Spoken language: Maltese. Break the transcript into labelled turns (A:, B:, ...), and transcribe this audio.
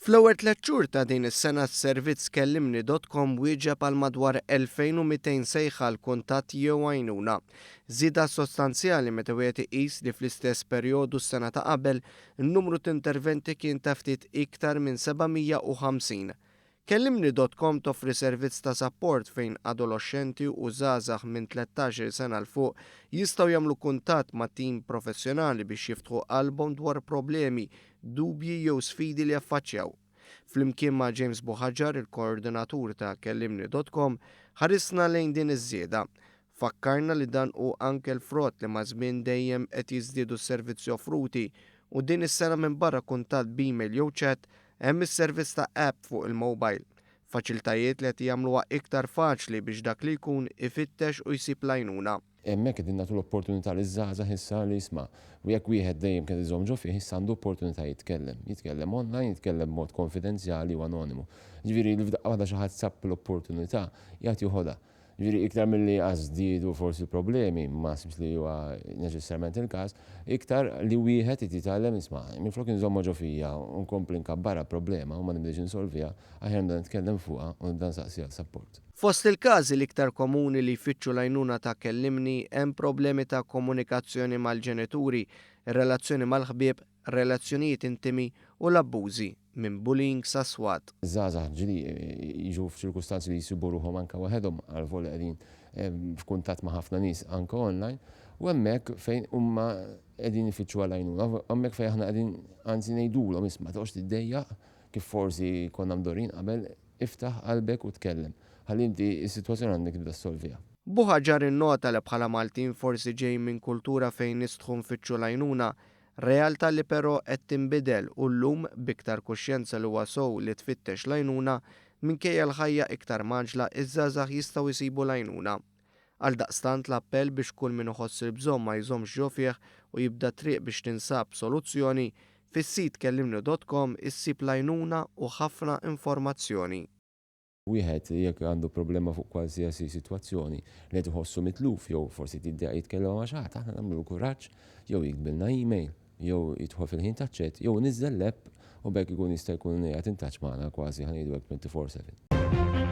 A: Fl-ewwel tlett xhur ta' din is-sena s-servizz Kellimni dot com wieġeb għal madwar 2,200 sejħa għal kuntatt jew għajnuna. Żieda sostanzjali meta wieħed iqis li fl-istess perjodu s-sena ta' qabel, in-numru t'interventi kien ta' ftit iktar minn 750. Kellimni dot com toffri servizz ta' sapport fejn adoloxxenti u żgħażagħ minn 13-il sena 'l fuq jistgħu jagħmlu kuntatt ma' tim professjonali biex jiftħu qalbhom dwar problemi, dubji jew sfidi li jaffaċċjaw. Flimkien ma' James Buhagiar, il-koordinatur ta' Kellimni dot com, ħarisna lejn din iż-żieda. Fakkarna li dan hu anke l-frott li maż-żmien dejjem qed jiżdiedu s-servizzi offruti u din is-sena minbarra kuntatt b'email jew chat hemm is-servizz ta' app fuq il-mobile. Faċiltajiet li qed jagħmluha iktar faċli biex dak li jkun ifittex u jsib l-għajnuna.
B: Hemmhekk qegħdin nagħtu l-opportunità liż-żgħażagħ issa li isma' u jekk wieħed dejjem kien iżomm ġo fih issa għandu opportunità jitkellem. Jitkellem online, jitkellem b'mod konfidenzjali u anonimu. Jiġifieri li f'daqqa waħda xi ħadd sab l-opportunità qiegħed joħodha. Jiġifieri iktar milli għax żdiedu forsi l-problemi, ma naħsibx li huwa neċessarjament il-każ, iktar li wieħed irid jitgħallem isma' minflok inżommha ġo fija u nkompli nkabbarha problema u ma nibdiex insolviha, aħjar nibda nitkellem fuqha u nibda nsaqsi għal sapport.
A: Fost il-każi l-iktar komuni li jfittxu l-għajnuna ta' Kellimni hemm problemi ta' komunikazzjoni mal-ġenituri, ir-relazzjoni mal-ħbieb, relazzjonijiet intimi u l-abbużi, minn bullying sa swat.
B: Żgħażagħ ġieli jiġu f'ċirkustanzi li jsibu ruħhom anke waħedhom għalvolja qegħdin f'kuntatt ma' ħafna nies anke online u hemmhekk fejn huma qegħdin ifittxu għall-għajnuna, hemmhekk fejn aħna qegħdin anzi ngħidulhom isma' toqgħodx tiddejjaq kif forsi konna mdorrijin qabel, iftaħ qalbek u tkellem ħalli inti s-sitwazzjoni għandek tibda ssolviha.
A: Buhagiar innota li bħala Maltin forsi ġejjin minn kultura fejn nistħu nfittxu l-għajnuna, realtà li però qed tinbidel u llum b'iktar kuxjenza li huwa sew li tfittex l-għajnuna, minkejja l-ħajja iktar mgħaġġla iż-żgħażagħ jistgħu jsibu l-għajnuna. Għaldaqstant l-appell biex kull min iħoss il-bżonn ma jżommx ġo fih u jibda t-triq biex tinsab soluzzjoni, fis-sit kellimni dot com issib l-għajnuna u ħafna informazzjoni.
B: Wieħed jekk għandu problema fuq kwalsiasi sitwazzjoni li qed iħossu mitluf jew forsi qed jiddejjaq jitkellem ma' xi ħadd, aħna nagħmlulu kuraġġ jew jiktbilna email jew jidħol fil-ħin taċ-chat jew iniżżel l-app u b'hekk ikun jista' jkun qiegħed in touch magħna kważi ħa ngħidu hekk 24/7.